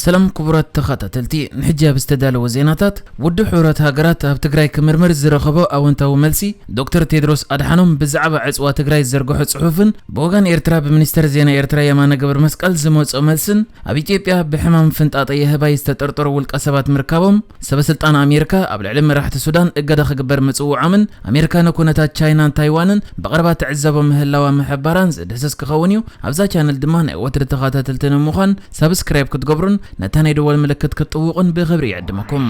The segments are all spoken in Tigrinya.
ሰላም ክቡራት ተኸታተልቲ፣ ንሕጂ ኣብ ዝተዳለወ ዜናታት፣ ውድብ ሕቡራት ሃገራት ኣብ ትግራይ ክምርምር ዝረኸቦ ኣወንታዊ መልሲ፣ ዶክተር ቴድሮስ ኣድሓኖም ብዛዕባ ዕፅዋ ትግራይ ዝዘርግሖ ፅሑፍን ብወገን ኤርትራ ብሚኒስተር ዜና ኤርትራ የማነ ገብረ መስቀል ዝመፅኦ መልስን፣ ኣብ ኢትዮጵያ ብሕማም ፍንጣጠ የህባይ ዝተጠርጠሩ ውልቀ ሰባት ምርካቦም፣ ሰበ ስልጣን ኣሜሪካ ኣብ ልዕሊ መራሕቲ ሱዳን እገዳ ክግበር ምፅውዖምን ኣሜሪካ ንኩነታት ቻይናን ታይዋንን ብቐረባ ትዕዘቦ ምህላዋ ምሕባራን ዝድህሰስ ክኸውን እዩ። ኣብዛ ቻነል ድማ ናይ ወትሪ ተኸታተልቲ ንምዃን ሳብስክራይብ ክትገብሩን ነታ ናይ ደወል ምልክት ክትጥውቑን ብኽብሪ ይዕድመኩም።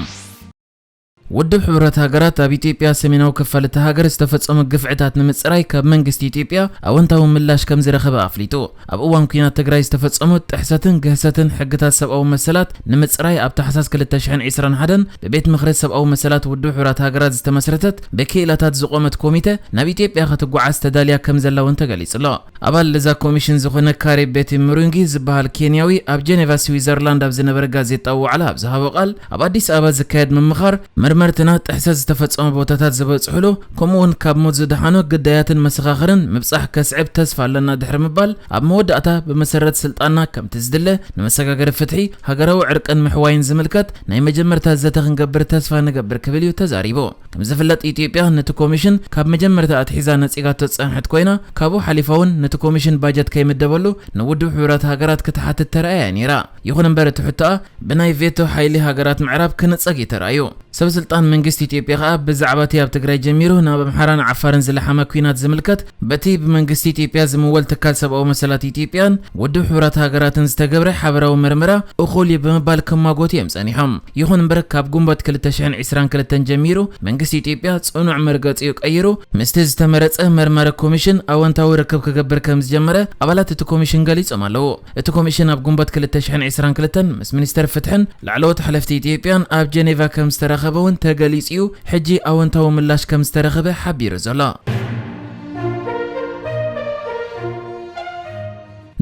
ውድብ ሕቡራት ሃገራት ኣብ ኢትዮጵያ ሰሜናዊ ክፋል እታ ሃገር ዝተፈጸሙ ግፍዕታት ንምጽራይ ካብ መንግስቲ ኢትዮጵያ ኣወንታዊ ምላሽ ከም ዝረኸበ ኣፍሊጡ። ኣብ እዋን ኲናት ትግራይ ዝተፈጸሙ ጥሕሰትን ግህሰትን ሕግታት ሰብኣዊ መሰላት ንምጽራይ ኣብ ታሕሳስ ክልተ ሽሕን ዕስራን ሓደን ብቤት ምኽሪ ሰብኣዊ መሰላት ውድብ ሕቡራት ሃገራት ዝተመስረተት ብክኢላታት ዝቖመት ኮሚተ ናብ ኢትዮጵያ ክትጓዓዝ ተዳልያ ከም ዘላ እውን ተገሊጹ ኣሎ። ኣባል እዛ ኮሚሽን ዝኾነ ካሪ ቤቲ ሙሩንጊ ዝበሃል ኬንያዊ ኣብ ጀኔቫ ስዊዘርላንድ ኣብ ዝነበረ ጋዜጣዊ ዋዕላ ኣብ ዝሃቦ ቃል፣ ኣብ ኣዲስ ኣበባ ዝካየድ ምምኻር መርመርትና ጥሕሰት ዝተፈጸሙ ቦታታት ዝበጽሕሉ፣ ከምኡ እውን ካብ ሞት ዝደሓኑ ግዳያትን መሰኻኽርን ምብጻሕ ከስዕብ ተስፋ ኣለና ድሕሪ ምባል፣ ኣብ መወዳእታ ብመሰረት ስልጣንና ከምቲ ዝድለ ንመሰጋገሪ ፍትሒ፣ ሃገራዊ ዕርቅን ምሕዋይን ዝምልከት ናይ መጀመርታ ዘተ ክንገብር ተስፋ ንገብር ክብል እዩ ተዛሪቡ። ከም ዝፍለጥ ኢትዮጵያ ነቲ ኮሚሽን ካብ መጀመርታ ኣትሒዛ ነጺጋቶ ዝጸንሐት ኮይና፣ ካብኡ ሓሊፋ እውን ነቲ ኮሚሽን ባጀት ከይምደበሉ ንውድብ ሕቡራት ሃገራት ክትሓትት ተራእያ እያ ነይራ። ይኹን እምበር እቲ ሕቶኣ ብናይ ቬቶ ሓይሊ ሃገራት ምዕራብ ክንጸግ እዩ ተራእዩ። ሰብ ስልጣን መንግስቲ ኢትዮጵያ ከኣ ብዛዕባ እቲ ኣብ ትግራይ ጀሚሩ ናብ ኣምሓራን ዓፋርን ዝለሓመ ኲናት ዝምልከት በቲ ብመንግስቲ ኢትዮጵያ ዝምወል ትካል ሰብኣዊ መሰላት ኢትዮጵያን ውድብ ሕቡራት ሃገራትን ዝተገብረ ሓበራዊ መርመራ እኹል እዩ ብምባል ክማጎቱ እዮም ጸኒሖም። ይኹን እምበር ካብ ግንቦት ክልተ ሽሕን ዕስራን ክልተን ጀሚሩ መንግስቲ ኢትዮጵያ ጽኑዕ መርገጺኡ ቀይሩ ምስቲ ዝተመረጸ መርማሪ ኮሚሽን ኣወንታዊ ርክብ ክገብር ከም ዝጀመረ ኣባላት እቲ ኮሚሽን ገሊጾም ኣለዉ። እቲ ኮሚሽን ኣብ ግንቦት ክልተ ሽሕን ዕስራን ክልተን ምስ ሚኒስተር ፍትሕን ላዕለዎት ሓለፍቲ ኢትዮጵያን ኣብ ጀኔቫ ከም ዝተራኸበ እውን ተገሊጹ እዩ። ሕጂ ኣወንታዊ ምላሽ ከም ዝተረኸበ ሓቢሩ ዘሎ።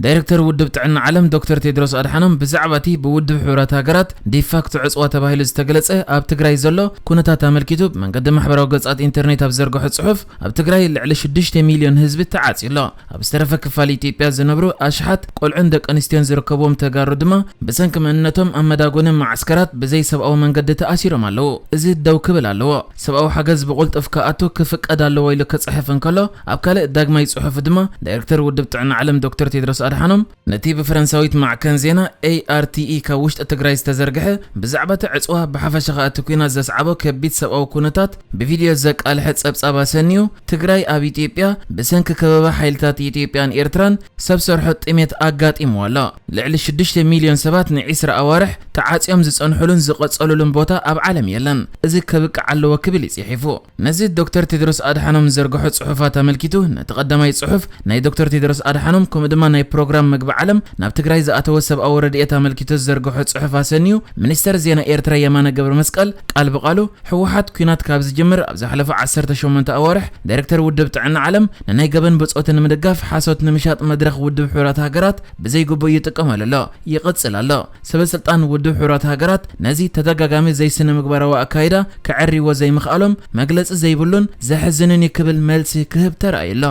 ዳይሬክተር ውድብ ጥዕና ዓለም ዶክተር ቴድሮስ ኣድሓኖም ብዛዕባ እቲ ብውድብ ሕቡራት ሃገራት ዲፋክቶ ዕጽዋ ተባሂሉ ዝተገለጸ ኣብ ትግራይ ዘሎ ኩነታት ኣመልኪቱ ብመንገዲ ማሕበራዊ ገጻት ኢንተርኔት ኣብ ዘርግሖ ጽሑፍ፣ ኣብ ትግራይ ልዕሊ ሽዱሽተ ሚልዮን ህዝቢ ተዓጽዩ ኣሎ። ኣብ ዝተረፈ ክፋል ኢትዮጵያ ዝነብሩ ኣሽሓት ቆልዑን ደቂ ኣንስትዮን ዝርከብዎም ተጋሩ ድማ ብሰንኪ መንነቶም ኣብ መዳጎኒ መዓስከራት ብዘይ ሰብኣዊ መንገዲ ተኣሲሮም ኣለዉ። እዚ ደው ክብል ኣለዎ። ሰብኣዊ ሓገዝ ብቕልጡፍ ክኣቱ ክፍቀድ ኣለዎ ኢሉ ክጽሕፍ እንከሎ፣ ኣብ ካልእ ዳግማይ ጽሑፍ ድማ ዳይሬክተር ውድብ ጥዕና ዓለም ዶክተር ቴድሮስ ኣድሓኖም ነቲ ብፈረንሳዊት ማዕከን ዜና ኤ ኣር ቲ ኢ ካብ ውሽጢ ትግራይ ዝተዘርግሐ ብዛዕባ እቲ ዕጽዋ ብሓፈሻ ከኣ እቲ ኲናት ዘስዓቦ ከቢድ ሰብኣዊ ኩነታት ብቪድዮ ዘቃልሐ ጸብጻብ ኣሰንዩ፣ ትግራይ ኣብ ኢትዮጵያ ብሰንኪ ከበባ ሓይልታት ኢትዮጵያን ኤርትራን ሰብ ሰርሖ ጥሜት ኣጋጢምዋ ኣሎ። ልዕሊ ሽዱሽተ ሚልዮን ሰባት ንዒስራ ኣዋርሕ ተዓጽዮም ዝጸንሑሉን ዝቐጸሉሉን ቦታ ኣብ ዓለም የለን። እዚ ከብቅዕ ኣለዎ ክብል እዩ ጽሒፉ። ነዚ ዶክተር ቴድሮስ ኣድሓኖም ዝዘርግሖ ጽሑፋት ኣመልኪቱ ነቲ ቀዳማይ ጽሑፍ ናይ ዶክተር ቴድሮስ ኣድሓኖም ከምኡ ድማ ናይ ፕሮግራም ምግቢ ዓለም ናብ ትግራይ ዝኣተወ ሰብኣዊ ረድኤት ኣመልኪቱ ዝዘርግሖ ጽሑፍ ኣሰንዩ ሚኒስተር ዜና ኤርትራ የማነ ገብረ መስቀል ቃል ብቃሉ ህወሓት ኲናት ካብ ዝጅምር ኣብ ዝሓለፉ ዓሰርተ ሸሞንተ ኣዋርሕ ዳይሬክተር ውድብ ጥዕና ዓለም ንናይ ገበን ብጾት ንምድጋፍ ሓሶት ንምሻጥ መድረኽ ውድብ ሕቡራት ሃገራት ብዘይግቡእ ይጥቀመሉ ኣሎ፣ ይቕጽል ኣሎ። ሰበ ስልጣን ውድብ ሕቡራት ሃገራት ነዚ ተደጋጋሚ ዘይስነ ምግባራዊ ኣካይዳ ከዐርይዎ ዘይምኽኣሎም መግለጺ ዘይብሉን ዘሕዝንን እዩ ክብል መልሲ ክህብ ተራእዩ ኣሎ።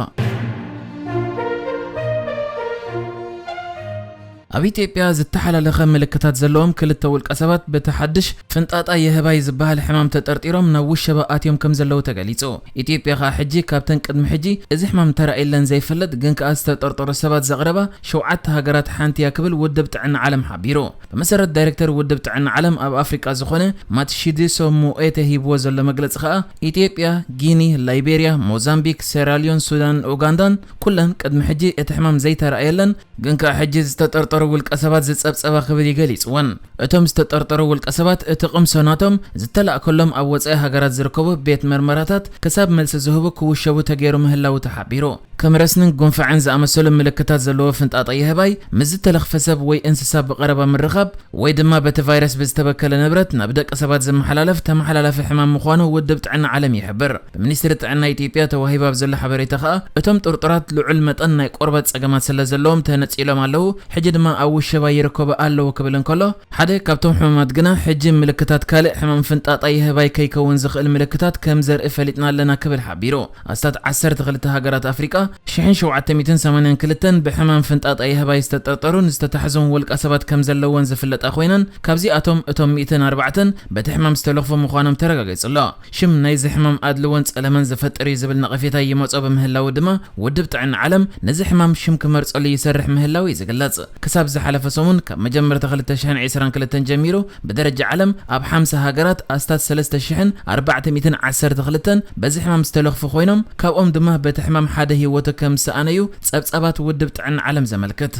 ኣብ ኢትዮጵያ ዝተሓላለኸ ምልክታት ዘለዎም ክልተ ውልቀ ሰባት በቲ ሓድሽ ፍንጣጣ የህባይ ዝበሃል ሕማም ተጠርጢሮም ናብ ውሸባ ኣትዮም ከም ዘለዉ ተገሊጹ። ኢትዮጵያ ከኣ ሕጂ ካብተን ቅድሚ ሕጂ እዚ ሕማም ተራእየለን ዘይፈልጥ ግን ከኣ ዝተጠርጠሩ ሰባት ዘቕረባ ሸውዓተ ሃገራት ሓንቲ እያ ክብል ውድብ ጥዕና ዓለም ሓቢሩ። ብመሰረት ዳይሬክተር ውድብ ጥዕና ዓለም ኣብ ኣፍሪቃ ዝኾነ ማትሺዲሶ ሙኤተ ሂብዎ ዘሎ መግለጺ ከኣ ኢትዮጵያ፣ ጊኒ፣ ላይቤርያ፣ ሞዛምቢክ፣ ሴራሊዮን፣ ሱዳን፣ ኡጋንዳን ኩለን ቅድሚ ሕጂ እቲ ሕማም ዘይተራእየለን ግን ከኣ ሕጂ ዝተጠርጠሩ ውልቀ ሰባት ዝጸብጸባ ክብል እዩ ገሊጽወን። እቶም ዝተጠርጠሩ ውልቀ ሰባት እቲ ቅምሶ ናቶም ዝተላእከሎም ኣብ ወጻኢ ሃገራት ዝርከቡ ቤት መርመራታት ክሳብ መልሲ ዝህቡ ክውሸቡ ተገይሩ ምህላዉ ተሓቢሩ። ከም ረስንን ጉንፋዕን ዝኣመሰሉ ምልክታት ዘለዎ ፍንጣጣ የህባይ ምስ ዝተለኽፈ ሰብ ወይ እንስሳ ብቐረባ ምርኻብ ወይ ድማ በቲ ቫይረስ ብዝተበከለ ንብረት ናብ ደቂ ሰባት ዝመሓላለፍ ተመሓላላፊ ሕማም ምዃኑ ውድብ ጥዕና ዓለም ይሕብር። ብሚኒስትሪ ጥዕና ኢትዮጵያ ተዋሂቡ ኣብ ዘሎ ሓበሬታ ከኣ እቶም ጥርጡራት ልዑል መጠን ናይ ቆርበት ጸገማት ስለ ዘለዎም ተነጺሎም ኣለዉ። ሕጂ ድማ ኣብ ውሸባ ይርከቡ ኣለዉ ክብል እንከሎ፣ ሓደ ካብቶም ሕማማት ግና ሕጂ ምልክታት ካልእ ሕማም ፍንጣጣ የህባይ ከይከውን ዝኽእል ምልክታት ከም ዘርኢ ፈሊጥና ኣለና ክብል ሓቢሩ። ኣስታት ዓሰርተ ክልተ ሃገራት ኣፍሪቃ ሽሕን ሸውዓተ ሚእትን ሰማንያን ክልተን ብሕማም ፍንጣጣ የህባይ ዝተጠርጠሩን ዝተታሕዙን ውልቀ ሰባት ከም ዘለወን ዝፍለጣ ኮይነን፣ ካብዚኣቶም እቶም ሚእትን ኣርባዕተን በቲ ሕማም ዝተለኽፉ ምዃኖም ተረጋጊጹ ኣሎ። ሽም ናይዚ ሕማም ኣድልዎን ጸለመን ዝፈጥር እዩ ዝብል ነቐፌታ ይመጾ ብምህላዉ ድማ፣ ውድብ ጥዕና ዓለም ነዚ ሕማም ሽም ክመርጸሉ ይሰርሕ ምህላዉ እዩ ዝግለጽ። ክሳብ ዝሓለፈ ሰሙን፣ ካብ መጀመርታ ክልተ ሽሕን ዕስራን ክልተን ጀሚሩ፣ ብደረጃ ዓለም ኣብ ሓምሳ ሃገራት ኣስታት ሰለስተ ሽሕን ኣርባዕተ ሚእትን ዓሰርተ ክልተን በዚ ሕማም ዝተለኽፉ ኮይኖም፣ ካብኦም ድማ በቲ ሕማም ሓደ ህይወቱ ከም ዝሰኣነ እዩ ጸብጻባት ውድብ ጥዕና ዓለም ዘመልክት።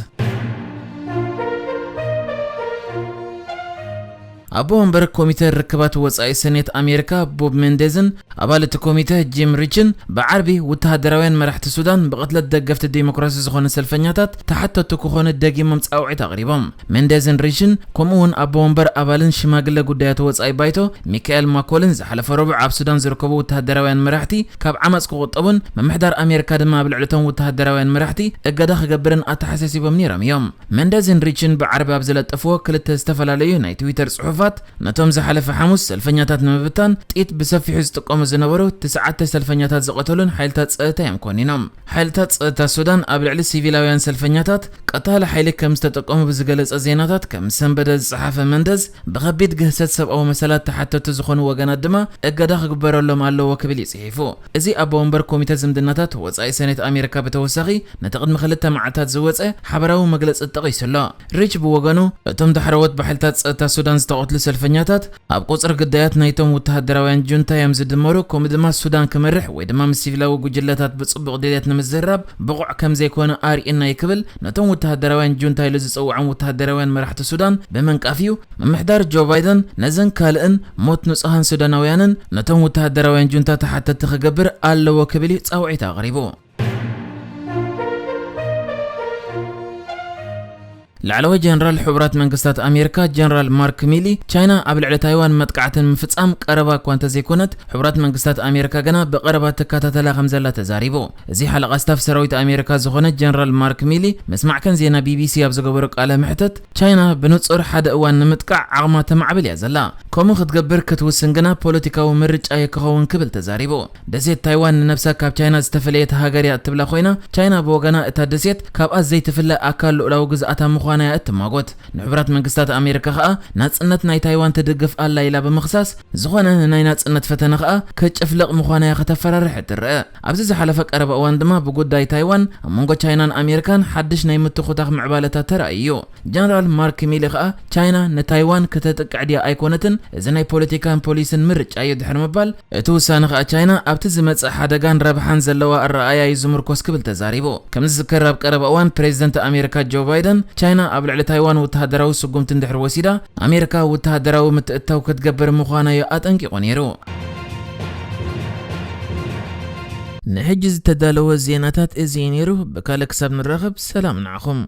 ኣቦ ወንበር ኮሚተ ርክባት ወጻኢ ሰኔት ኣሜሪካ ቦብ ሜንዴዝን ኣባል እቲ ኮሚተ ጂም ሪችን ብዓርቢ ወተሃደራውያን መራሕቲ ሱዳን ብቕትለት ደገፍቲ ዲሞክራሲ ዝኾኑ ሰልፈኛታት ተሓተቱ ክኾኑ ደጊሞም ጻውዒት ኣቕሪቦም። ሜንዴዝን ሪችን ከምኡ እውን ኣቦ ወንበር ኣባልን ሽማግለ ጉዳያት ወጻኢ ባይቶ ሚካኤል ማኮልን ዝሓለፈ ረቡዕ ኣብ ሱዳን ዝርከቡ ወተሃደራውያን መራሕቲ ካብ ዓመጽ ክቑጠቡን ምምሕዳር ኣሜሪካ ድማ ኣብ ልዕሊ እቶም ወተሃደራውያን መራሕቲ እገዳ ክገብርን ኣተሓሳሲቦም ነይሮም እዮም። መንደዝን ሪችን ብዓርቢ ኣብ ዝለጠፍዎ ክልተ ዝተፈላለዩ ናይ ትዊተር ጽሑፋት፣ ነቶም ዝሓለፈ ሓሙስ ሰልፈኛታት ንምብታን ጥይት ብሰፊሑ ዝጥቀሙ ዝነበሩ ትስዓተ ሰልፈኛታት ዝቐተሉን ሓይልታት ጸጥታ እዮም ኮኒኖም። ሓይልታት ጸጥታ ሱዳን ኣብ ልዕሊ ሲቪላውያን ሰልፈኛታት ቀታሊ ሓይሊ ከም ዝተጠቀሙ ብዝገለጸ ዜናታት ከም ሰንበደ ዝጸሓፈ መንደዝ፣ ብኸቢድ ግህሰት ሰብኣዊ መሰላት ተሓተቲ ዝኾኑ ወገናት ድማ እገዳ ክግበረሎም ኣለዎ ክብል እዩ ጽሒፉ። እዚ ኣቦ ወንበር ኮሚተ ዝምድናታት ወጻኢ ሰኔት ኣሜሪካ ብተወሳኺ ነቲ ቅድሚ ክልተ መዓልታት ዝወጸ ሓበራዊ መግለጺ ጠቒሱ ኣሎ። ሪች ብወገኑ፣ እቶም ዳሕረዎት ብሓይልታት ጸጥታ ሱዳን ዝተቐትሉ ሰልፈኛታት ኣብ ቁጽሪ ግዳያት ናይቶም ወተሃደራውያን ጁንታ እዮም ዝድመሩ፣ ከምኡ ድማ ሱዳን ክመርሕ ወይ ድማ ምስ ሲቪላዊ ጉጅለታት ብጽቡቕ ድልየት ንምዝርራብ ብቑዕ ከም ዘይኮነ ኣርእየና እዩ ክብል፣ ነቶም ወተሃደራውያን ጁንታ ኢሉ ዝጸውዖም ወተሃደራውያን መራሕቲ ሱዳን ብምንቃፍ እዩ። ምምሕዳር ጆ ባይደን ነዘን ካልእን ሞት ንጹሃን ሱዳናውያንን ነቶም ወተሃደራውያን ጁንታ ተሓተቲ ክገብር ኣለዎ ክብል እዩ ጻውዒት ኣቕሪቡ። ላዕለዋይ ጀነራል ሕቡራት መንግስታት ኣሜሪካ ጀነራል ማርክ ሚሊ፣ ቻይና ኣብ ልዕሊ ታይዋን መጥቃዕቲ ንምፍጻም ቀረባ እኳ እንተዘይኮነት፣ ሕቡራት መንግስታት ኣሜሪካ ግና ብቐረባ ትከታተላ ከም ዘላ ተዛሪቡ። እዚ ሓለቓ ስታፍ ሰራዊት ኣሜሪካ ዝኾነ ጀነራል ማርክ ሚሊ፣ ምስ ማዕከን ዜና ቢቢሲ ኣብ ዝገበሮ ቃለ መሕትት፣ ቻይና ብንጹር ሓደ እዋን ንምጥቃዕ ዓቕማ ተማዕብል እያ ዘላ። ከምኡ ክትገብር ክትውስን ግና ፖለቲካዊ ምርጫ እየ ክኸውን ክብል ተዛሪቡ። ደሴት ታይዋን ንነብሳ ካብ ቻይና ዝተፈለየት ሃገር እያ እትብላ ኮይና፣ ቻይና ብወገና እታ ደሴት ካብኣ ዘይትፍለ ኣካል ልኡላዊ ግዝኣታ ምዃና እያ እትማጎት። ንሕቡራት መንግስታት ኣሜሪካ ከኣ ናጽነት ናይ ታይዋን ትድግፍ ኣላ ኢላ ብምኽሳስ፣ ዝኾነ ንናይ ናጽነት ፈተነ ከኣ ከጨፍልቕ ምዃና እያ ከተፈራርሕ እትረአ። ኣብዚ ዝሓለፈ ቀረባ እዋን ድማ ብጉዳይ ታይዋን ኣብ መንጎ ቻይናን ኣሜሪካን ሓድሽ ናይ ምትኹታኽ ምዕባለታት ተራእዩ እዩ። ጀነራል ማርክ ሚሊ ከኣ ቻይና ንታይዋን ከተጥቅዕ ድያ ኣይኮነትን፣ እዚ ናይ ፖለቲካን ፖሊስን ምርጫ እዩ ድሕሪ ምባል፣ እቲ ውሳነ ከኣ ቻይና ኣብቲ ዝመጽእ ሓደጋን ረብሓን ዘለዋ ኣረኣእያ እዩ ዝምርኮስ ክብል ተዛሪቡ። ከም ዝዝከር ኣብ ቀረባ እዋን ፕሬዚደንት ኣሜሪካ ጆ ባይደን ቻይና ኣብ ልዕሊ ታይዋን ወተሃደራዊ ስጉምቲ እንድሕር ወሲዳ ኣሜሪካ ወተሃደራዊ ምትእትታው ክትገብር ምዃና እዩ ኣጠንቂቑ ነይሩ። ንሕጂ ዝተዳለወ ዜናታት እዚ እዩ ነይሩ። ብካልእ ክሳብ ንራኸብ ሰላም ንዓኹም።